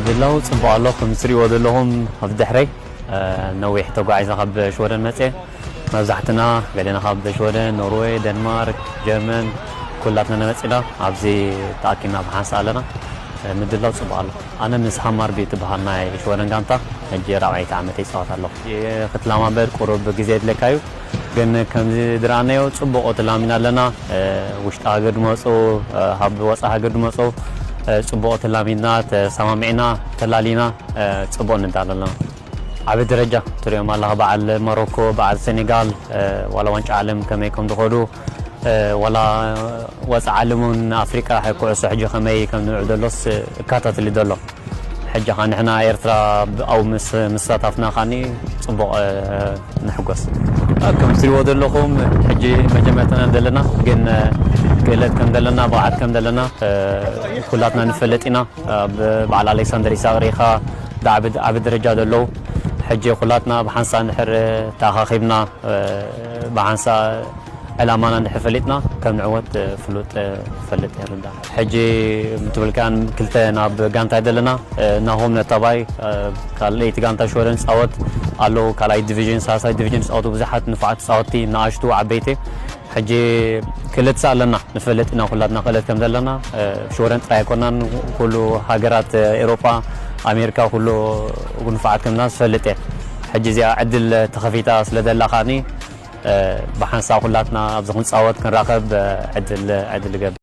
ድላው ጽቡቕ ኣሎ። ከም ትሪእዎ ዘለኹም ኣብ ድሕረይ፣ እ፣ ነዊሕ ተጓዒዘ ካብ ሽወደን መጽየ። መብዛሕትና ገሌና ካብ ሽወደን፣ ኖርዌይ፣ ደንማርክ፣ ጀርመን፣ ኩላትና ነመጺና ኣብዚ ተኣኪብና ብሓንሳእ ኣለና። እ፣ ምድላው ጽቡቕ ኣሎ። ኣነ ምስ ሃማርቢ ትበሃል ናይ ሽወደን ጋንታ ሕጂ ራብዓይቲ ዓመት ይጻወት ኣለኹ። ክትላማመድ ቁሩብ ግዜ የድልየካ እዩ። ግን ከምዚ ዝረኣናዮ ጽቡቕ ተላሚና ኣለና። እ፣ ውሽጢ ሃገር ድመጹ፣ እ፣ ካብ ወጻኢ ሃገር ድመጹ፣ እ፣ ጽቡቕ ተላሚድና፣ ተሰማሚዕና፣ ተላሊና፣ እ፣ ጽቡቕ ንዳሎ ኣለና። ዓቢ ደረጃ ትሪኦም ኣለኻ። በዓል ሞሮኮ፣ በዓል ሴኔጋል፣ እ፣ ዋላ ዋንጫ ዓለም ከመይ ከም ዝኸዱ፣ እ፣ ዋላ ወጻኢ ዓለም እውን ኣፍሪቃ ኩዕሶ ሕጂ ከመይ ከም ዝምዕብል ዘሎስ እከታተል ዘሎ። ሕጂ ኸኣ ንሕና ኤርትራ ብ-፣ ኣብኡ ምስ-፣ ምስታፍና ኸኣኒ ጽቡቕ፣ እ፣ ንሕጎስ። እ፣ ከም ትሪእዎ ዘለኹም ሕጂ መጀመርታና ዘለና፣ ግን፣ እ፣ ክእለት ከም ዘለና፣ ብቕዓት ከም ዘለና፣ እ፣ ኩላትና ንፈልጥ ኢና። ኣብ በዓል ኣሌክሳንደር ኢሳቕ ርኢኻ፣ ዳ-፣ ዓቢ፣ ዓቢ ደረጃ ዘለዉ። ሕጂ ኩላትና ብሓንሳእ እንድሕር ተኣኻኺብና፣ እ፣ ብሓንሳእ ዕላማና እንድሕር ፈሊጥና፣ ከም ንዕወት፣ እ፣ ፍሉጥ፣ እ፣ ፈልጥ ይርዳእ። ሕጂ ምትብልካን ክልተ ናብ ጋንታ ዘለና፣ እ፣ ናሆም ነታባይ፣ እ፣ ካልኣይቲ ጋንታ ሽወደን ጻወት ኣለዉ። ካልኣይ ዲቪዥን፣ ሳልሳይ ዲቪዥን ጻወቱ ብዙሓት ንፉዓት ጻወቲ፣ ንኣሽቱ፣ ዓበይቲ። ሕጂ ክልተ ኣለና፣ ንፈልጥ ኢና ኩላትና ክእለት ከም ዘለና። እ፣ ሽወደን ጥራይ ኣይኮናን፣ ኩሉ ሃገራት፣ እ፣ ኤውሮጳ፣ ኣሜሪካ፣ ኩሉ ንፉዓት ከም ዘለና ዝፈልጥ እየ። ሕጂ እዚኣ ዕድል ተኸፊታ ስለ ዘላ ከኣኒ፣ እ፣ ብሓንሳእ ኩላትና ኣብዚ ክንጻወት ክንራኸብ፣ እ፣ ዕድል፣ ዕድል ይገብር።